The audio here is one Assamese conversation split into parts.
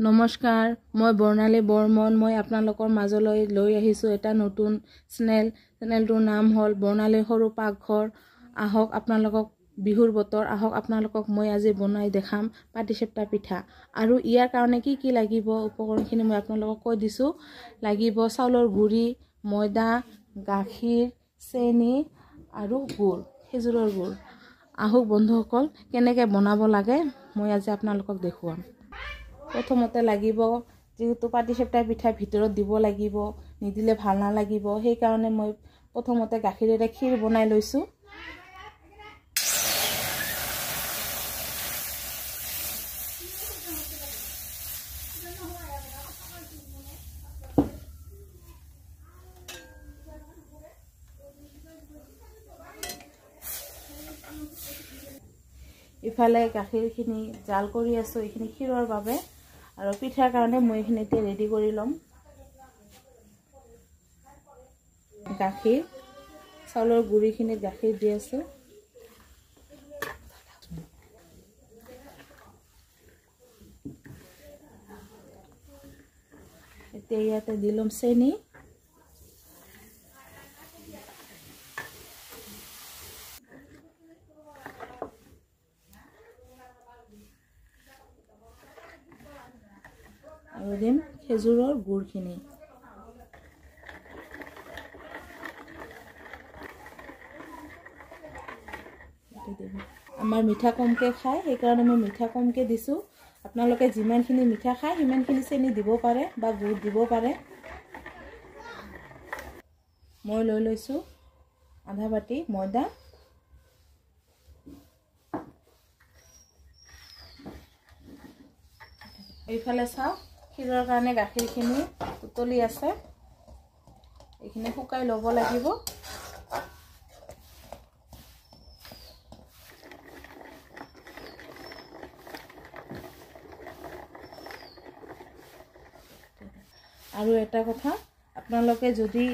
নমস্কাৰ, মই বৰ্ণালী বৰ্মন। মই আপোনালোকৰ মাজলৈ লৈ আহিছোঁ এটা নতুন চেনেল। চেনেলটোৰ নাম হ'ল বৰ্ণালী সৰু পাকঘৰ। আহক আপোনালোকক বিহুৰ বতৰ, আহক আপোনালোকক মই আজি বনাই দেখাম পাটিচেপ্টা পিঠা। আৰু ইয়াৰ কাৰণে কি কি লাগিব উপকৰণখিনি মই আপোনালোকক কৈ দিছোঁ। লাগিব চাউলৰ গুড়ি, ময়দা, গাখীৰ, চেনি আৰু গুড়, খেজুৰৰ গুড়। আহক বন্ধুসকল, কেনেকৈ বনাব লাগে মই আজি আপোনালোকক দেখুৱাম। প্ৰথমতে লাগিব, যিহেতু পাটিচেপ্টা পিঠা ভিতৰত দিব লাগিব, নিদিলে ভাল নালাগিব, সেইকাৰণে মই প্ৰথমতে গাখীৰেৰে ক্ষীৰ বনাই লৈছোঁ। ইফালে গাখীৰখিনি জাল কৰি আছোঁ, এইখিনি ক্ষীৰৰ বাবে। আৰু পিঠাৰ কাৰণে মই এইখিনি এতিয়া ৰেডি কৰি ল'ম। গাখীৰ, চাউলৰ গুড়িখিনিত গাখীৰ দি আছোঁ। এতিয়া ইয়াতে দি ল'ম চেনি। আৰু দিম খেজুৰৰ গুড়খিনি। আমাৰ মিঠা কমকৈ খায়, সেইকাৰণে মই মিঠা কমকৈ দিছোঁ। আপোনালোকে যিমানখিনি মিঠা খায় সিমানখিনি চেনি দিব পাৰে বা গুড় দিব পাৰে। মই লৈ লৈছোঁ আধা বাতি ময়দা। এইফালে চাওক, ক্ষীৰৰ কাৰণে গাখীৰখিনি উতলি আছে, এইখিনি শুকাই ল'ব লাগিব। আৰু এটা কথা, আপোনালোকে যদি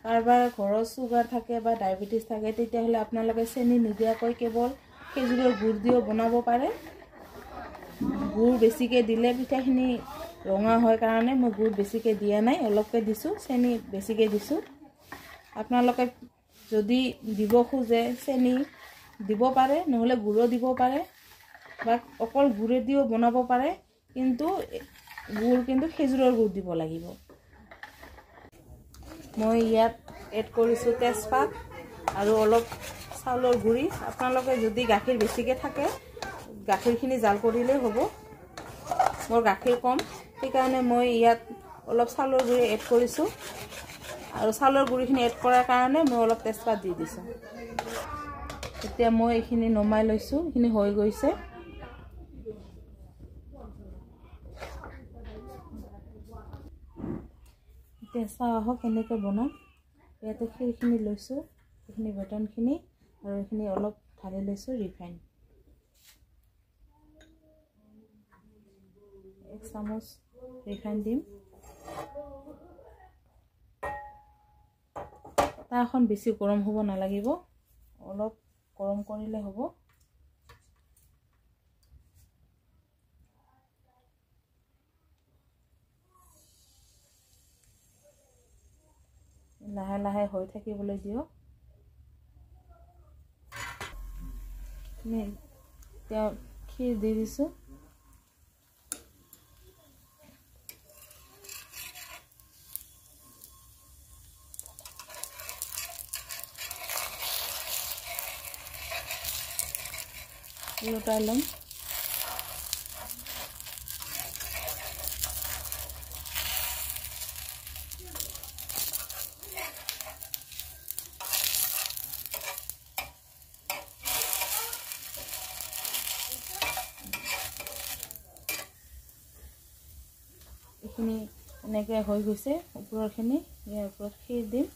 কাৰোবাৰ ঘৰত চুগাৰ থাকে বা ডায়েবেটিছ থাকে, তেতিয়াহ'লে আপোনালোকে চেনি নিদিয়াকৈ কেৱল খেজুৰৰ গুড় দিও বনাব পাৰে। গুড় বেছিকৈ দিলে পিঠাখিনি ৰঙা হয় কাৰণে মই গুড় বেছিকৈ দিয়া নাই, অলপকৈ দিছোঁ, চেনি বেছিকৈ দিছোঁ। আপোনালোকে যদি দিব খোজে চেনি দিব পাৰে, নহ'লে গুড়ো দিব পাৰে বা অকল গুড়ে দিও বনাব পাৰে, কিন্তু গুড় কিন্তু খেজুৰৰ গুড় দিব লাগিব। মই ইয়াত এড কৰিছোঁ তেজপাত আৰু অলপ চাউলৰ গুড়ি। আপোনালোকে যদি গাখীৰ বেছিকৈ থাকে গাখীৰখিনি জাল কৰিলেই হ'ব। মোৰ গাখীৰ কম, সেইকাৰণে মই ইয়াত অলপ চাউলৰ গুড়ি এড কৰিছোঁ। আৰু চাউলৰ গুড়িখিনি এড কৰাৰ কাৰণে মই অলপ তেজপাত দি দিছোঁ। এতিয়া মই এইখিনি নমাই লৈছোঁ, এইখিনি হৈ গৈছে। এতিয়া চাওঁ আহক কেনেকৈ বনাম। ইয়াতে ক্ষীৰখিনি লৈছোঁ, এইখিনি বেটনখিনি আৰু এইখিনি অলপ ঢালি লৈছোঁ ৰিফাইন। এক চামুচ ৰিফাইন দিম। তাখন বেছি গৰম হ'ব নালাগিব, অলপ গৰম কৰিলে হ'ব। লাহে লাহে হৈ থাকিবলৈ দিয়ক। এতিয়া ক্ষীৰ দি দিছোঁ। ওলটাই ল'ম। এইখিনি এনেকৈ হৈ গৈছে ওপৰৰখিনি। ইয়াৰ ওপৰত ক্ষীৰ দিম।